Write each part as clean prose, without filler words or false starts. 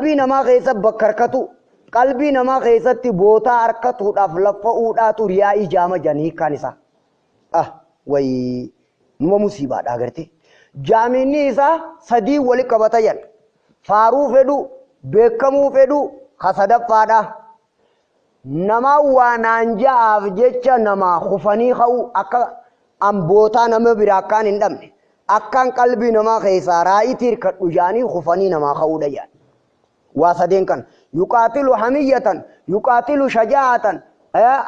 Qalbii namaa keessa bakka harkatu, qalbii namaa keessatti bootaa harkatuudhaaf laffa'uudhaatu riyaa'ii jaama jedhan hiikkaan isaa. Ah, wayii numa musiibaadha agartee. Jaaminni isaa sadii wali qabata jedhan. Faaruu fedhu, beekamuu fedhu, ka sadaffaadha. Namaa waa naan ja'aaf jecha namaa kufanii ka'uu akka an bootaa nama biraa akkaan hin dhabne, akkaan qalbii namaa keessaa raa'itii hirkadhu ja'anii kufanii namaa ka'uudha jedhan. Waa sadeen kana. Yuqaatilu hamiyyatan, yuqaatilu shajaa'atan,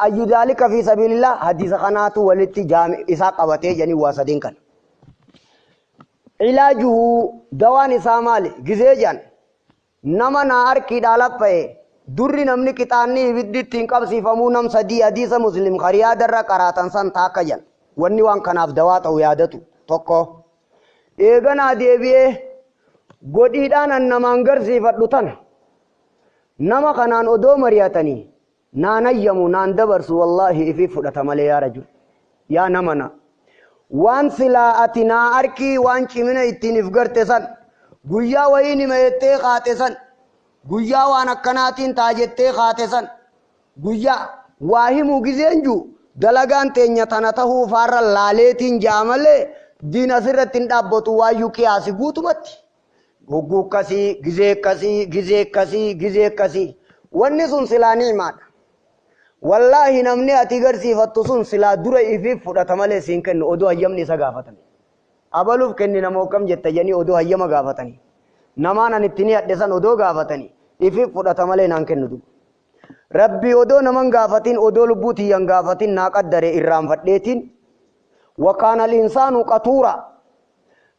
ayyu dhaalika fi sabiilillah, hadiisa kanaatu walitti jaami isaa qabatee jedhanii waa sadeen kana. Ilaajuhu dawaan isaa maali? Gizee jedhan. Nama naa arkiidhaa laffa'e, durri namni qixaanni ibiddi ittiin qabsiifamuu nam sadii hadiisa Muslim ka Riyaadarra qaraatan san taakka jedhan. Wanni waan kanaaf dawaa ta'u yaadatu. Tokko. Eeganaa deebi'ee godhiidhaan an namaan garsiifadhu tana nama kanaan odoo mari'atanii naan hayyamu naan dabarsu, wallaahi ifii fudhata malee. Yaa rajul, yaa nama na waan silaa ati naa arkii waan cimina ittiin if garte san, guyyaa wayii nima jettee kaate san, guyyaa waan akkanaatiin taa jettee kaate san, guyyaa waa himuu gizeen jiru dalagaan teenya tana tahuu faarra laaleetiin ja'a malee diin asirratti hin dhaabbatu. Waayyuu qiyaasi guutumatti hogguu akkasii, gizee akkasii, gizee akkasii, gizee akkasii, wanni sun silaa ni'imaadha. Wallaahi namni ati garsiifattu sun silaa dura ifiif fudhata malee siin kennu odoo hayyamni isa gaafatame. Abaluuf kenni nama akkam jetta jedhanii odoo hayyama gaafatanii. Namaan an itti ni hadhe san odoo gaafatanii ifiif fudhata malee naan kennu duba. Rabbi odoo naman gaafatin, odoo lubbuu tiyyan gaafatin naa qaddare irraanfadheetiin. Wakaana al-insaanu qatuura.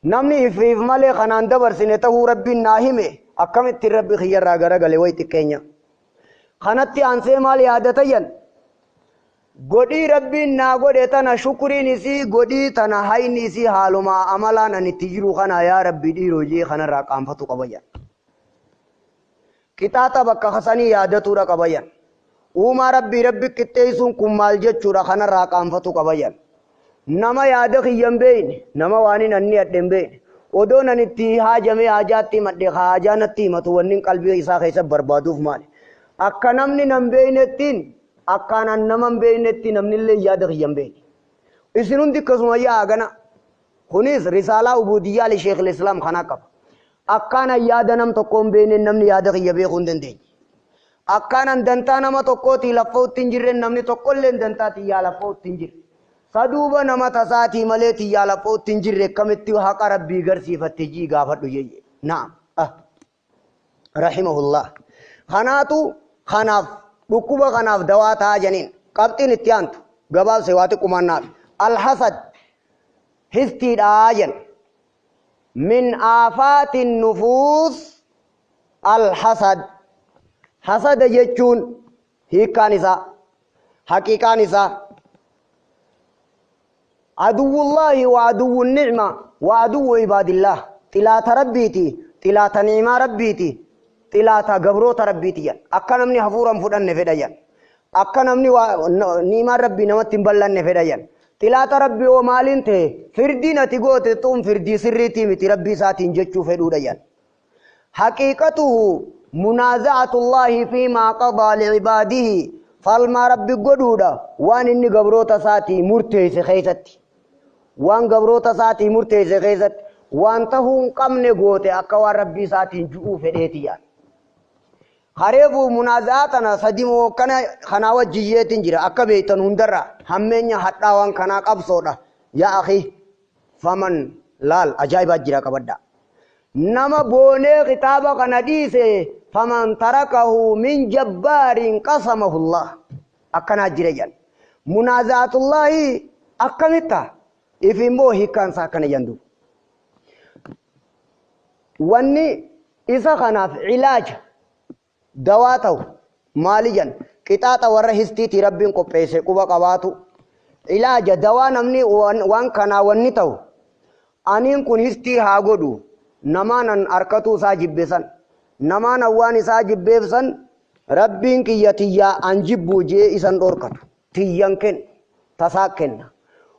Namni ifiif malee kanaan dabarsine tahuu Rabbiin naa hime, akkamittiin Rabbi kiyyarraa garagale? Way xiqqeenya. Kanatti aansee maal yaadatayyan? Godhii Rabbiin naa godhe tana shukriin isii, godhii tana hayni isii haalumaa amalaan an itti jiru kana, yaa Rabbi dhiiroo jee kanarraa qaanfatu qabayyan. Qixaaxa bakka kasanii yaadatuudha qabayyan. Uumaa Rabbii Rabbi qixxeessuun kun maal jechuudha, kanarraa qaanfatu qabayyan. Nama yaada kiyya hin beekne, nama waan hin anni hadhe hin beekne, odoo nan itti haajamee haajaatti himadhe ka haajaa natti himatu, wanni qalbii isaa keessa barbaaduuf maali? Akka namni nan beeknettiin, akkaan an nama hin beeknetti namnillee yaada kiyya hin beekne. Isin hundi akkasuma yaa gana. Kunis risaalaa ubudiyyaa li Sheekh Islaam kanaa qaba. Akkaan an yaada nam tokko hin beekne namni yaada kiyya beekuu hin dandeenye. Akkaan an dantaa nama tokkootii laffa'utti hin jirre namni tokkollee dantaa tiyyaa laffa'utti hin jirre. Saduuba nama tasaatii malee tiyyaa laffa'utti hin jirre, akkamitti haqa Rabbii garsiifatte jii gaafadhu jeyye. Naam. Ah. Rahimahullah. Kanaatu kanaaf dhukkuba kanaaf dawaa ta'aa janiin. Qabxiin itti aantu gabaabse waa xiqqumaan naaf. Alhasad histiidhaa jen. Min aafaatin nufuus alhasad. Hasada jechuun hiikkaan isaa, haqiiqaan isaa, aduwwullaahi wa aduwwu nicma wa aduwwu ibaadillah, xilaata Rabbiiti, xilaata ni'imaa Rabbiiti, xilaata gabroota Rabbiiti jedhan. Akka namni hafuura hin fudhanne fedha jedhan. Akka namni ni'imaan Rabbii namatti hin bal'anne fedha jedhan. Xilaata Rabbii hoo maaliin ta'e? Firdiin ati goote tun firdii sirriitii miti Rabbii isaatiin jechuu fedhuudha jedhan. Haqiiqatuhu munaaza'atullaahi fiimaa qadaa licibaadihi, falmaa Rabbi godhuudha waan inni gabroota isaatii murteesse keessatti. Waan gabroota isaatii murteesse keessatti waan tahuu hin qabne goote akka waan Rabbii isaatiin ju'uu fedheeti jedhan. Kareefu munaaza'aa tana sadi moo kana kanaa wajjiyyeetiin jira akka beektan hundarra hammeenya hadhaa waan kanaa qabsoodha. Yaa akhi, faman laal ajaa'ibaa jira qabadha. Nama boonee kitaaba kana dhiise, faman tarakahu min jabbaarin qasamahullah, akkanaa jira jedhan. Munaaza'atullaahi akkamitta if immoo hiikkaan isaa akkana jedhan duuba. Wanni isa kanaaf ilaaja dawaa ta'u maali jedhan? Qixaaxa warra histiitii Rabbiin qopheesse quba qabaatu. Ilaaja dawaa namni waan kanaa wanni ta'u, aniin kun histii haa godhu, namaan an harkatuu isaa jibbe san, namaan an waan isaa jibbeef san, Rabbiin kiyya tiyyaa an jibbuu jee isan dhorkatu, tiyyan kennu, tasaa kenna,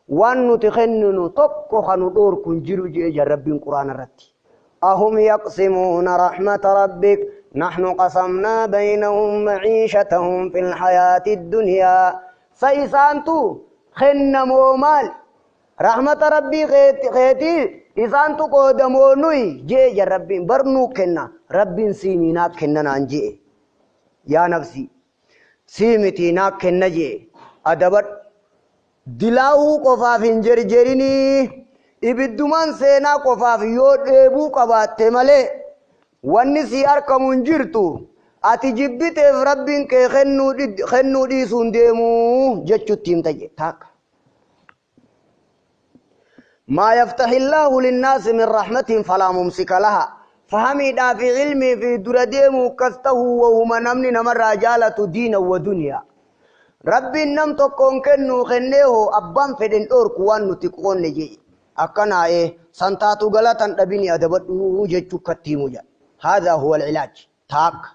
waan nuti kenninu tokko kanu dhorku hin jiru jee jan Rabbiin Quraana irratti. أهم يقسمون رحمة ربك. Nahnu qasamnaa baynahum maciishatahum fil hayaati dunyaa. Sa isaantu kennamoo maal? Rahmata Rabbii keetii isaantu qoodamoo nuyi jee jan Rabbiin bar nuu kenna. Rabbiin siimii naa kenna naan jee. Yaa nafsii sii mitii naa kenna jee adabadhu. Dilaahuu qofaaf hin jerjerinii ibiddumaan seenaa qofaaf yoo dheebuu qabaatte malee wanni sii arkamu hin jirtu. Ati jibbiteef Rabbiin kee kennuu dhiisuu hin deemuu jechutti himta jee taakka. Maa yaftahillaahu linnaasi min rahmatin falaa mumsika laha. Fahamiidhaa fi ilmii fi dura deemuu akkas tahuu wahuma namni namarraa jaalatu diina wa duniyaa. Rabbiin nam tokkoon kennuu kennee hoo abbaan fedhen dhoorku waan nuti qoonne jee. Akkanaa'ee santaatu galatan dhabini adabadhuu jechuu akkatti himu jedha. Haadhaa huwa al-ilaaj. Taakka.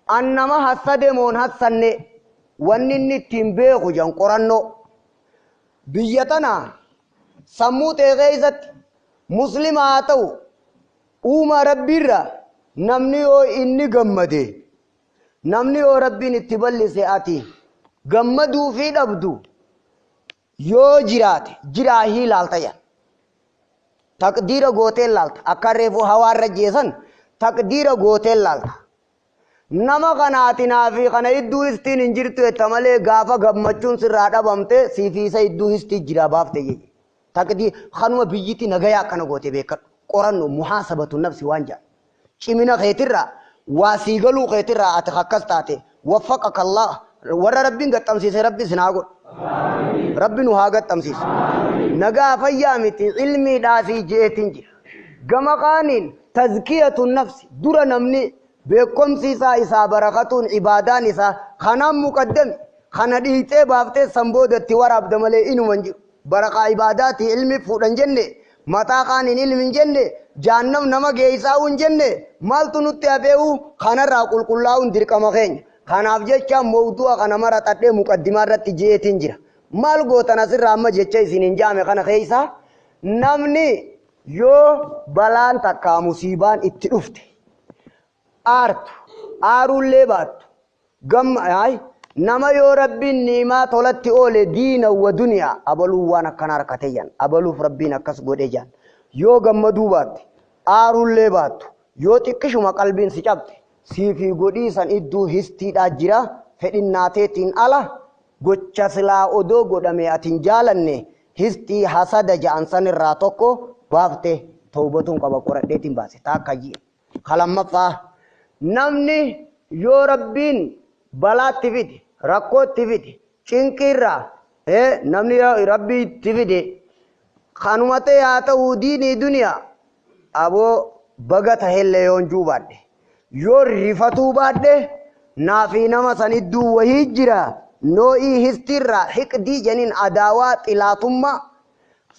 An nama hassade moon hassanne wanni inni ittiin beeku jedhan qorannoo. Biyya tana sammuu ta'e keessatti muslima haa ta'u uumaa rabbiirra namni yoo inni gammade namni yoo rabbiin itti bal'ise ati gammaduu fi dhabdu yoo jiraate jiraahii laalta jedhan. Taqdiira gooteen laalta. Akka reefu hawaarra jeesan taqdiira gooteen laalta. Nama kanaati naafi kana idduu histiin hin jirtu jetta malee gaafa gammachuun sirraa dhabamte siifi isa idduu histii jira baafte jechuudha. Taqdii kanuma biyyiti nagayaa akkana goote beekadhu. Qorannu muhaasabatu nafsi waan jedhan. Cimina keetirraa waa sii galuu keetirraa ati akkas taate waffaqaka Allah warra rabbiin gaxxamsiise rabbi isin haa godhu. Rabbi nu haa gaxxamsiisu. Nagaa fayyaa miti ilmiidhaa fi jeetiin jira. Gama kaaniin tazkiyatu nafsi dura namni beekumsi isaa isaa barakatuun ibaadaan isaa kanaan muqaddami kana dhiixee baaftee san boodatti waraabda malee inuma hin jiru. Barakaa ibaadaati ilmi fuudhan jenne mataa kaaniin ilmi hin jenne jaannam nama geessaa hin jenne maaltu nutti hafee'u kanarraa qulqullaa'uun dirqama keenya. Kanaaf jecha mawdu'a kana mara xadhee muqaddimaa irratti jeetiin jira. Maal gootan asirraa amma jecha isin hin jaame kana keessa namni yoo balaan takkaa musiibaan itti dhufte aartu aaruullee baattu gamma nama yoo rabbiin niimaa tolatti oole diina wa duniyaa abaluu waan akkana harkate jan abaluuf rabbiin akkas godhe jan yoo gammaduu baatte aaruullee baattu yoo xiqqishuma qalbiin si cabte siifi godhii san idduu histiidhaa jira fedhinnaateetiin ala gocha silaa odoo godhame ati hin jaalanne histii hasada ja'an san irraa tokko baafte tawbatuun qaba qoradheetiin baase taakka ji'e. Kalammaffaa namni yoo rabbiin balaatti fide rakkootti fide cinqiirraa namni rabbii itti fide kanuma ta'e haa ta'uu diinii duniyaa aboo baga tahellee yoon juu baadhe yoo rifatuu baadhe naafii nama san idduu wahii jira noo'ii histiirraa hiqdii janiin adaawaa xilaatummaa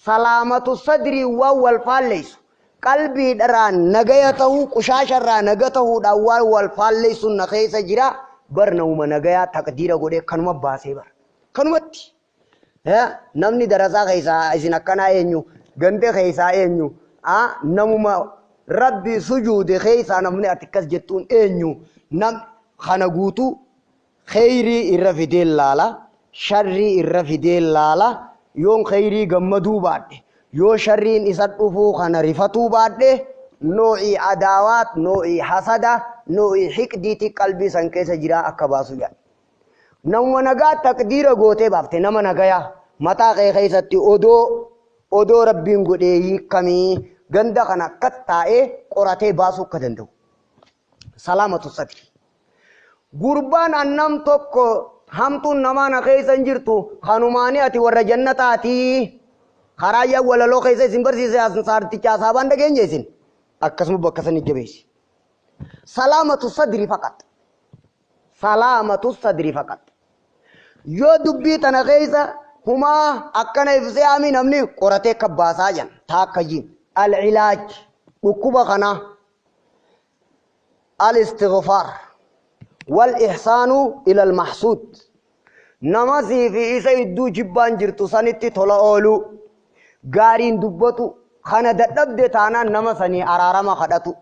salaamatu sadrii waan wal faalleessu qalbiidharraa nagaya tahuu qushaasharraa naga tahuudhaan waan wal faalleessu na keessa jira bar namuma nagayaa taqdiira godhee kanuma baasee bara kanumatti namni darasaa keessaa isin akkanaa eenyu ganda keessaa eenyu namuma rabbi sujuude keessaa namni ati akkas jettuun eenyu nam kana guutuu kheyrii irra fidee laala sharrii irra fidee laala yoon kheyrii gammaduu baadhe yoo sharriin isa dhufuu kana rifatuu baadhe noo'ii adaawaat noo'ii hasada noo'ii hiqdiiti qalbii san keessa jira akka baasu jedha. Nama nagaa taqdiira gootee baafte nama nagayaa mataa kee keessatti odoo rabbiin godhee hiikamii ganda kana akkas taa'ee qoratee baasuu akka danda'u. Salaamatu sadri. Gurbaan annam tokko hamtuun namaa na keessa hin jirtu kanumaanii ati warra jannataatii karaa yaa walaloo keessa isin barsiise saartichaa saabaan dhageenya isin akkasuma bakka san jabeessi. Salaamatu sadri faqat. Salaamatu sadri faqat. Yoo dubbii tana keessa humaa akkana ibsee ami namni qoratee kabbaasaa jan taakka jiin. Al-ilaaj dhukkuba kana al-istighfaar wal-ihsaanu ila al-mahsuud. Nama sii fi isa idduu jibbaan jirtu sanitti tola ooluu gaariin dubbatu kana dadhabde taanaan nama sanii araarama kadhatu.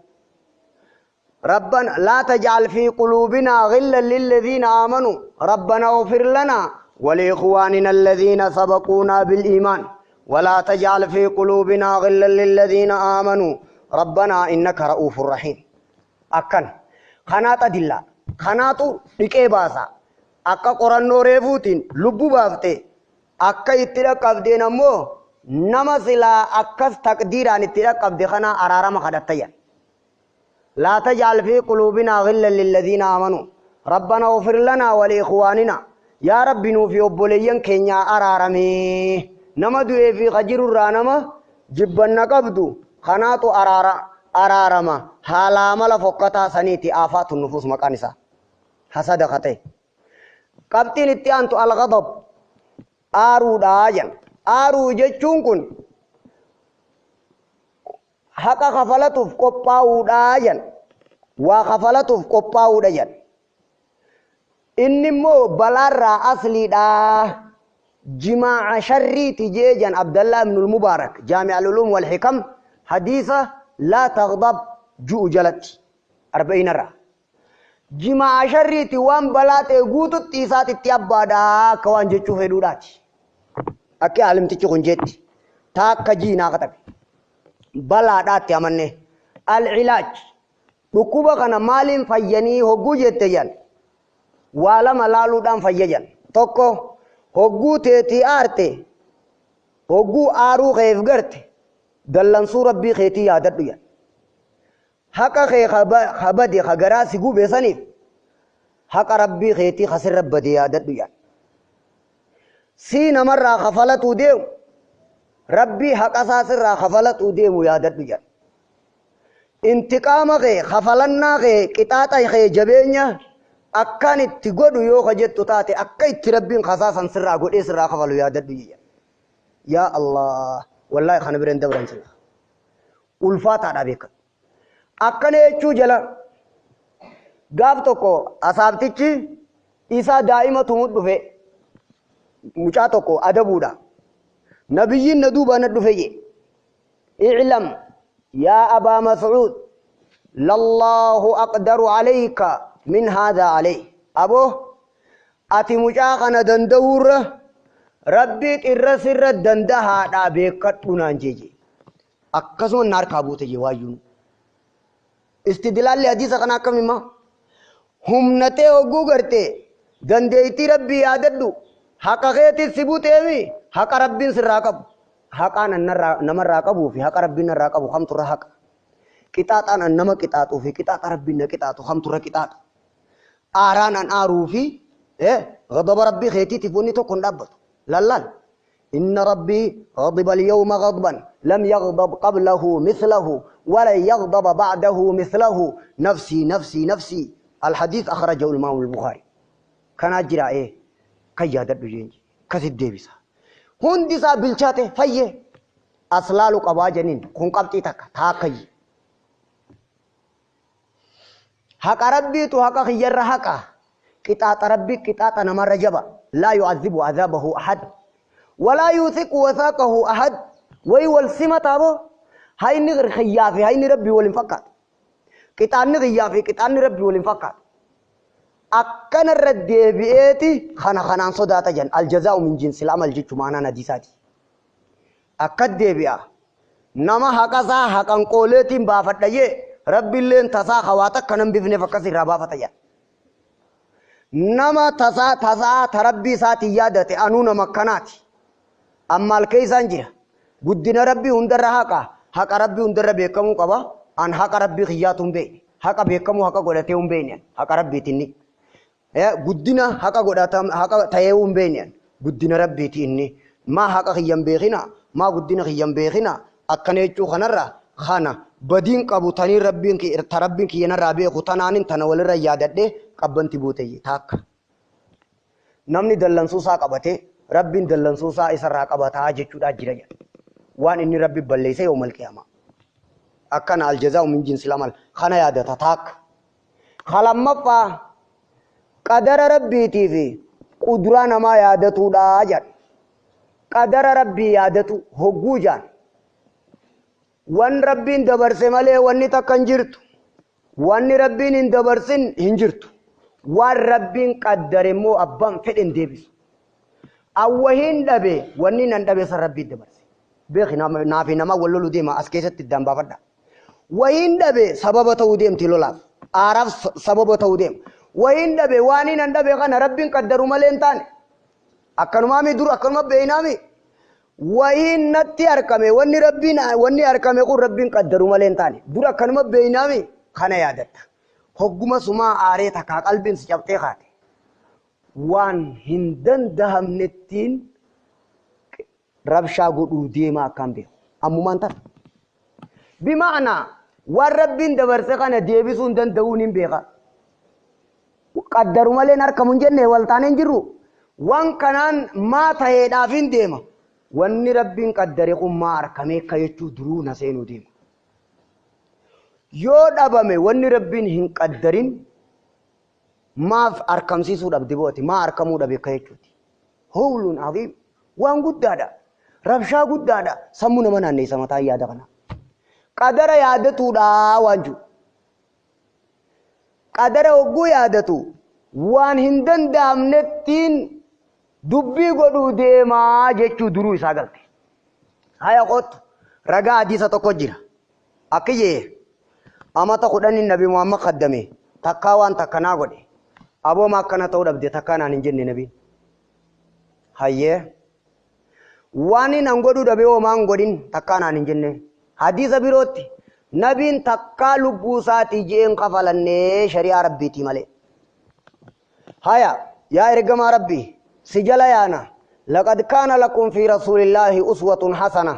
ربنا لا تجعل في قلوبنا غلا للذين آمنوا ربنا اغفر لنا ولإخواننا الذين سبقونا بالإيمان ولا تجعل في قلوبنا غلا للذين آمنوا ربنا إنك رؤوف رحيم. أكن خنات دلا خناتو ديكي باسا أكا قرانو ريفوتين لبو بافتي أكا اتلا قبدين أمو نما سلا أكس تقديران اتلا قبدي خنا أرارا مخدتيا. لا تجعل في قلوبنا غلا للذين آمنوا ربنا اغفر لنا ولإخواننا يا رب نوفي أبوليين كينيا أرارمي نما دوئي في خجر الرانما جبنا قبدو خناتو أرارا أرارما حالا ملا فقطا سنيتي آفات النفوس مكانسا حسد خطي. قبطين اتيانتو الغضب آرو داجن آرو جتشون كن haqa kafalatuuf qophaa'uudha jan waa kafalatuuf qophaa'uudha jan. Inni immoo balaarraa asliidha jimaaca sharriiti jee jan Abdallah ibnul Mubaarak Jaami' al-Ulum wal Hikam hadiisa laa taghdab ju'u jalatti arba'inarraa jimaaca sharriiti waan balaa ta'e guututti isaatitti abbaadha akka waan jechuu fedhuudhaati. Akka aalimtichi kun jetti taakka jiinaa katabe balaadhaatti amanne. Al-ilaaj dhukkuba kana maaliin fayyanii hogguu jette jan waa lama laaluudhaan fayya jan. Tokko hogguu teetii aarte hogguu aaruu keef garte dallansuu rabbii keetii yaadadhu jan. Haqa kee kabade ka garaa si gube saniif haqa rabbii keetii kasirra bade yaadadhu jan. Sii namarraa kafalatuu deemu rabbii haqa isaa sirraa kafalatuu deemu yaadadhu jan. Intiqaama kee kafalannaa kee qixaaxa kee jabeenya akkaan itti godhu yoo ka jettu taate akka itti rabbiin kasaasan sirraa godhee sirraa kafalu yaadadhu jan. Yaa Allah wallaahi kana bira hin dabran sirra ulfaataadha beekan. Akkana jechuu jala gaaf tokko asaabtichi isaa daa'ima tumut dhufe mucaa tokko adabuudha. Nabiyyiin na duuba na dhufe jee i'lam yaa abaa mas'uud lallaahu aqdaru alayka min haadha alayh. Aboo ati mucaa kana danda'uurra rabbii xirra sirra dandahaadhaa beekadhu naan jee. Akkasuma na harkaa buute jee waayyuun. Istidlaalli hadiisa kana akkam hima? Humnatee hogguu gartee dandeettii rabbii yaadadhu haqa keetis si buteemi haqa rabbiin sirraa qabu haqaan namarraa qabuu fi haqa rabbiin narraa qabu kamturra haqa qixaaxaan an nama qixaaxuu fi qixaaxa rabbiin na qixaaxu kamturra qixaaxa aaraan an aaruu fi غضب rabbii keetiitiif wanni tokko hin dhaabbatu lallaal. إن ربي غضب اليوم غضبا لم يغضب قبله مثله ولن يغضب بعده مثله نفسي نفسي نفسي. الحديث أخرجه الإمام البخاري. كان أجرى إيه كي يادر جينج كسيد ديبسا هندسا بالشاته فيه أصلالو قبا جنين كون قبتي تك تاكي حق ربي تو حق خير حق قطعة ربي قطعة نمر رجبا لا يعذب عذابه أحد ولا يوثق وثاقه أحد. ويول سمة أبو هاي نغر خيافي هاي نربي ولنفقات قطعة نغيافي قطعة نربي ولنفقات أكن الرد بيتي خنا خنان صداتا جن الجزاء من جنس العمل جت معنا نديساتي أكد بيا نما هكذا هكان قولتين بافت ليه ربي اللي انتصا خواتك كنم بفن فكسي ربا فتيا نما تسا تسا تربي ساتي يادتي أنو نمكناتي أما الكيسان جرا قدنا ربي هندر هكا هكا ربي هندر بيكمو قبا أن هكا ربي خياتهم بين هكا بيكمو هكا قولتهم بين هكا ربي تني قدنا هكا قولتهم هكا تيهم بين قدنا ربي تني ما هكا خيام بيخنا ما قدنا خيام بيخنا أكنيتشو خنرا خانا بدين قبو تاني ربين كي تربين كي ينرى بيخو تنانين تنول الريادة دي قبنتي بوتي تاك نمني دلنسوسا قبتي ربين دلنسوسا إسرا قبتا جتشو دا جريا وان إني ربي بليس يوم القيامة أكن الجزاء من جنس العمل خنا يادة تاك خلمفا قدر ربي تيفي قدرانا ما يادتو دا جان قدر ربي يادتو هقو جان وان ربين دبرسه مالي واني تكن جرتو Wanni Rabbiin hin dabarsin hin jirtu. Waan Rabbiin qaddare immoo abbaan fedhe hin deebisu. Awwahiin dhabe, wanni nan dhabe san Rabbiin dabarse. Beeki, naafi nama wal loluu deema as keessatti iddaan baafadha. Wahiin dhabe sababa ta'uu deemti lolaaf. Aaraaf sababa ta'uu deema. Wahiin dhabe, waan nan dhabe kana Rabbiin qaddaru malee hin taane. Akkanumaami dur akkanuma beeynaami. Wahiin natti argame, wanni Rabbiin, wanni argame kun Rabbiin qaddaru malee hin taane. Dur akkanuma beeynaami kana yaadatta. Hogguma sumaa aaree takkaa qalbiin si cabxee kaate. Waan hin dandahamnettiin rabshaa godhuu deema akkaan beeku. Ammumaan tana. Bima'anaa waan Rabbiin dabarse kana deebisuu hin danda'uun hin beeka. Qaddaru malee harkamu hin jenne wal taanee hin jirru. Waan kanaan maa ta'eedhaaf hin deema. Wanni Rabbiin qaddare kun maa harkamee akka jechuu duruu na seenuu deema. Yoo dhabame wanni Rabbiin hin qaddarin maaf harkamsiisuu dhabde booti, maa harkamuu dhabe akka jechuuti. Hawluun aziim, waan guddaadha. Rabshaa guddaadha. Sammuu nama naanneessa mataa yaada kana. Qadara yaadatuudha waan jiru. Qadara hogguu yaadatu waan hin danda'amnettiin dubbii godhuu deemaa jechuu duruu isaa galte. Haya kottu ragaa hadiisa tokko jira. Akkiyyee amata 10 Nabi Muhammad kaddame takkaa waan takkanaa godhe. Abooma akkana ta'uu dhabde takkaa naan hin jenne nabiin. Hayyee waan inni an godhuu dhabe homaa hin godhin takkaa naan hin jenne. Hadiisa birootti nabiin takkaa lubbuu isaatii je'een kafalannee shari'aa Rabbiitii malee. Haya yaa ergamaa Rabbii si jala yaana. Laqad kaana lakum fi rasuulillaahi uswatun hasana.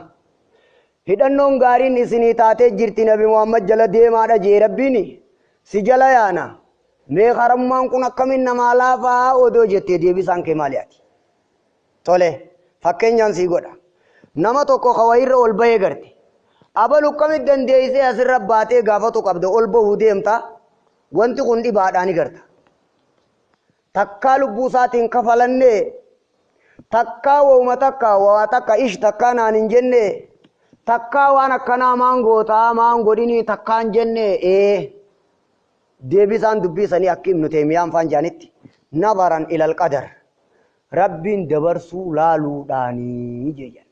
Hidhannoon gaariin isinii taatee jirti Nabi Muhammad jala deemaadha jee Rabbiin si jala yaana. Mee karammaan kun akkamiin namaa laafaa odoo jettee deebisaan kee maali ati? Tole fakkeenyaan sii godha. Nama tokko ka wayirra ol bahee garte. Abalu akkamitti dandeessee asirra baatee gaafatu qabda ol bahuu deemta. Wanti kun dhibaadhaa ni garta. Takkaa lubbuu isaatiin kafalannee, takkaa wauma takka waa takka ish takkaa naan hin jenne, takkaa waan akkanaa maan gootaa maan godhinii takkaa hin jenne. Deebisaan dubbii sanii akka Ibnu Teemiyaan faan jedhanitti nazaran ilal qadar, Rabbiin dabarsuu laaluudhaanii jedhan.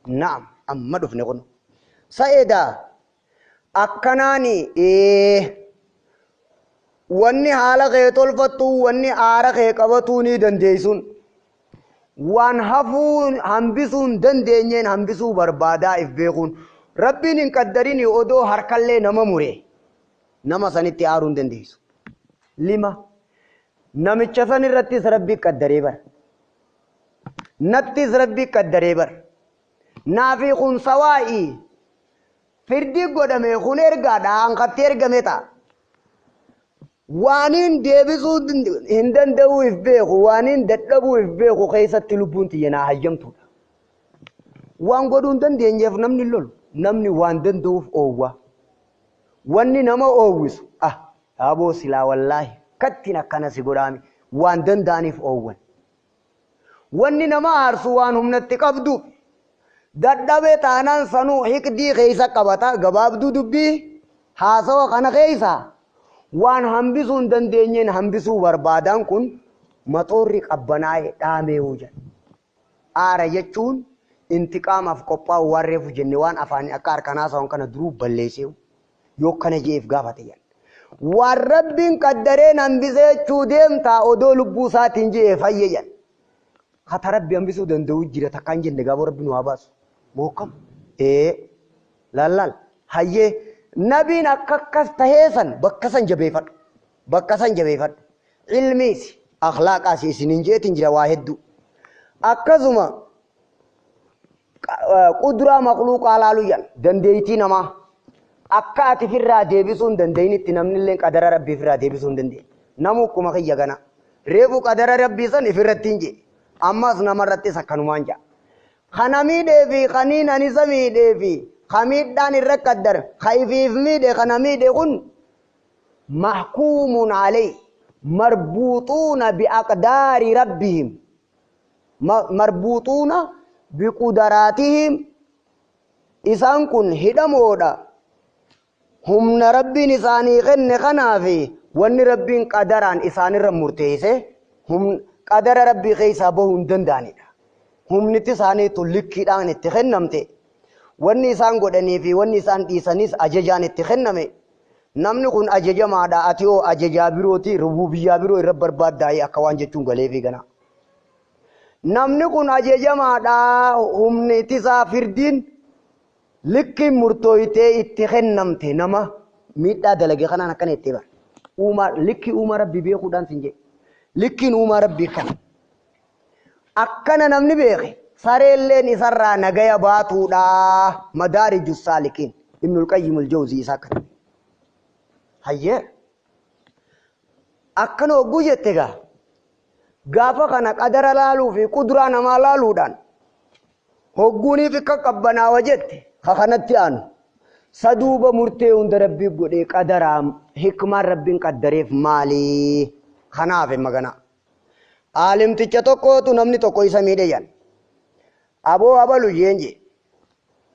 Naam, amma dhufne kun. Sa'eedaa akkanaani wanni haala kee tolfattu, wanni aara kee qabatuu ni dandeessuun. Waan hafuu hambisuu hin dandeenyeen hambisuu barbaadaa if beekuun. Rabbiin hin qaddarini odoo harkallee nama mure nama sanitti aaruu hin dandeessu. Lima namicha san irrattis Rabbi qaddaree bara. Nattis Rabbi qaddaree bara. Naafi kun sawaa'ii firdii godhame kun ergaadha hanqatti ergame ta'a. Waaniin deebisuu hin danda'uu if beeku, waaniin dadhabuu if beeku keessatti lubbuun tiyya naa hayyamtuudha. Waan godhuu hin dandeenyeef namni hin lolu, namni waan danda'uuf oowwa. Wanni nama oowwisu, aboo silaa wallaahi kattiin akkana si godhaami, waan danda'aniif oowwan. Wanni nama aarsu waan humnatti qabduuf. Dadhabee taanaan sanuu hiqdii keessa qabata, gabaabduu dubbii haasawa kana keessa waan hambisuu hin dandeenyeen hambisuu barbaadaan kun maxoorri qabbanaa'ee dhaamee jedha. Aara jechuun intiqaamaaf qophaa'u waan reefu jenne waan afaanii akka harkaan haasawan kana duruu balleessee yoo kana je'eef gaafate jedha. Waan Rabbiin qaddareen hambisee jechuu deemtaa odoo lubbuu isaatiin je'ee fayye jedha. Kata Rabbi hambisuu danda'u jira takkaan jenne gaafa Rabbi nu haa baasu. Mookkam. Lallaal. Hayyee nabiin akka akkas tahee san bakka san jabeeffadhu. Bakka san jabeeffadhu. Ilmiis akhlaaqaas isiniin jeetiin jira waa hedduu. Akkasuma quduraa makhluuqaa laaluu jedhan dandeettii namaa akka ati firraa deebisuu hin dandeenyetti namni illee qadara Rabbii firraa deebisuu hin dandeenye. Namu akkuma kiyya gana. Reefu qadara Rabbii san ifirratti hin jee. Ammas namarrattis akkanumaan jaa. Kana miidhee fi kaniin ani isa miidhee fi kamiidhaan irra qaddara. Ka ifiif miidhe kana miidhe kun mahkuumun alayhi marbuuxuuna biaqdaari rabbihim marbuuxuuna biqudaraatihim. Isaan kun hidhamoodha. Humna Rabbiin isaanii kenne kanaafi wanni Rabbiin qadaraan isaanirra murteesse qadara Rabbii keessaa bahuu hin danda'anidha. Humniti isaaniitu likkiidhaan itti kennamte. Wanni isaan godhanii fi wanni isaan dhiisanis ajajaan itti kenname. Namni kun ajajamaadha, ati hoo ajajaa birooti, rububiyyaa biroo irra barbaaddaa'ee akka waan jechuun galeefii gana. Namni kun ajajamaadha, humni ittisaa firdiin likkiin murtooytee itti kennamte nama miidhaa dalage kanaan akkana itti bara. Uumaa likkii uumaa Rabbii beekuudhaan sin jedhe. Likkiin uumaa Rabbii kana. Akkana namni beeke sareelleen isarraa nagaya baatuudha. Madaariju saalikiin. Ibnul Qayyimul Jawzii isaa akkana. Hayyee. Akkana hogguu jette gaa. Gaafa kana qadara laaluu fi kuduraa namaa laaluudhaan hogguuniif akka qabbanaawa jette ka kanatti aanu. Saduuba murtee hunda Rabbii godhee qadaraa hikmaan Rabbiin qaddareef maali? Kanaaf magana. Aalimticha tokkootu namni tokko isa miidhe jedhan. Aboo abalu jeen jee.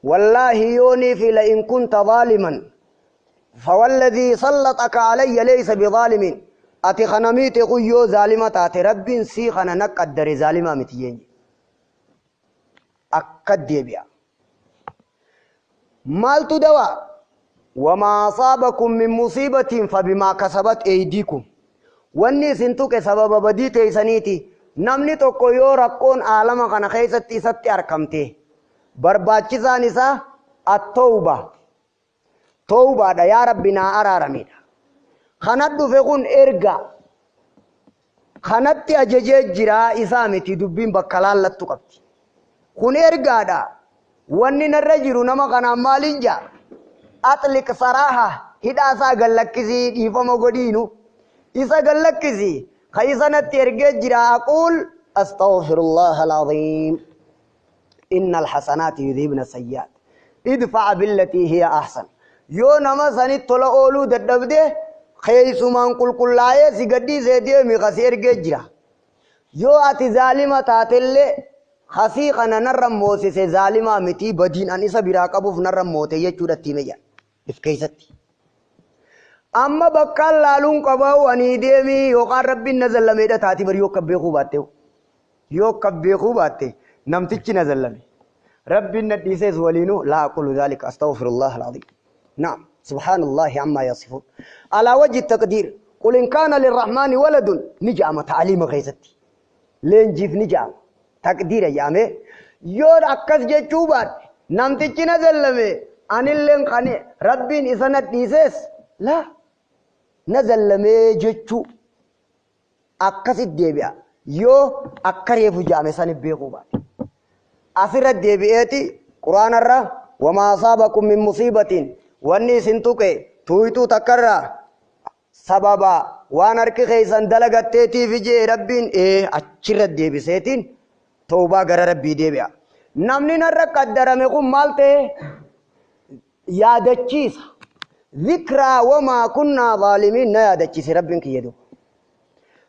Wallaahi yoonii fi la'in kunta zaaliman. Fawalladhii sallaxaka alayya laysa bizaalimin. Ati kana miite kun yoo zaalima taate Rabbiin sii kana na qaddare zaalimaa miti jeen jee. Akka deebi'a. Maaltu dawaa? Wamaa asaabakum min musiibatiin fabimaa kasabat eydiikum. Wanni isin tuqe sababa badii teessaniiti. Namni tokko yoo rakkoon aalama kana keessatti isatti argamte barbaachisaan isaa at-tawba. Tawbaadha, yaa Rabbi naa araaramidha. Kana dhufe kun erga kanatti ajajee jira isaa miti dubbiin bakka laallattu qabdi. Kun ergaadha. Wanni narra jiru nama kanaan maaliin jaa? Atliq saraaha, hidhaa isaa gallakkisii dhiifama godhiinu. Isa gallakkisii ka isa natti ergee jira. Aquul astaghfirullah al-aziim. Inna al-hasanaati yudhibna sayyi'aat. Idfa'a billatii hiya ahsan. Yoo nama sanitti tola ooluu dadhabde keessumaan qulqullaa'ee si gadhiisee deemi ka si ergee jira. Yoo ati zaalima taatellee kasii kana narra moosise zaalimaa miti badiin an isa biraa qabuuf narra moote jechuudha itti hime jedha. If keessatti. Amma bakkaan laaluun qabaa'u ani deemii yookaan Rabbiin na zallameedha taati bari yoo akka beekuu baatte. Yoo akka beekuu baatte namtichi na zallame. Rabbiin na dhiisees waliinuu laa aqulu dhaalika astaghfirullah al-aziim. Naam. Subhaanallahi ammaa yasifuun. Alaa wajji taqdiir. Qul in kaana lirrahmaani waladun ni ja'ama ta'aliima keessatti. Leenjiif ni ja'ama. Taqdiira ja'amee. Yoo akkas jechuu baadhe namtichi na zallame anilleen kan Rabbiin isa na dhiisees laa na zallamee jechuu akkasit deebi'a. Yoo akka reefu ja'ame sani beekuu baate. Asirra deebi'eeti Quraanarra wamaa asaabakum min musiibatiin wanni isin tuqe tuuyxuu takkarraa sababa waan harki keessan dalagatteetiif jee Rabbiin achirra deebiseetiin tawbaa gara Rabbii deebi'a. Namni narra qaddarame kun maal ta'e? Yaadachiisa. Zikraa wamaa kunnaa zaalimiin na yaadachiise Rabbiin kiyya duuba.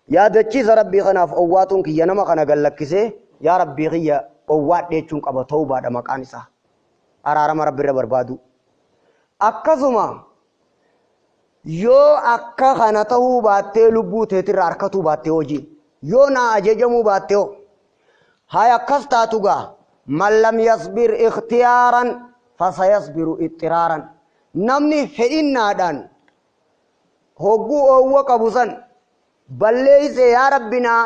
Yaadachiisa Rabbii kanaaf owwaatuun kiyya nama kana gallakkisee yaa Rabbii kiyya owwaadhe jechuun qaba tawbaadha maqaan isaa. Araarama Rabbi irra barbaadu. Akkasuma yoo akka kana ta'uu baattee lubbuu teetirra harkatuu baattee hojii yoo naa ajajamuu baattee hoo hay akkas taatu gaa man lam yasbir ikhtiyaaran fasayasbiru ixxiraaran. Namni fedhinnaadhaan hogguu oowwa qabu san balleeyse yaa Rabbi naa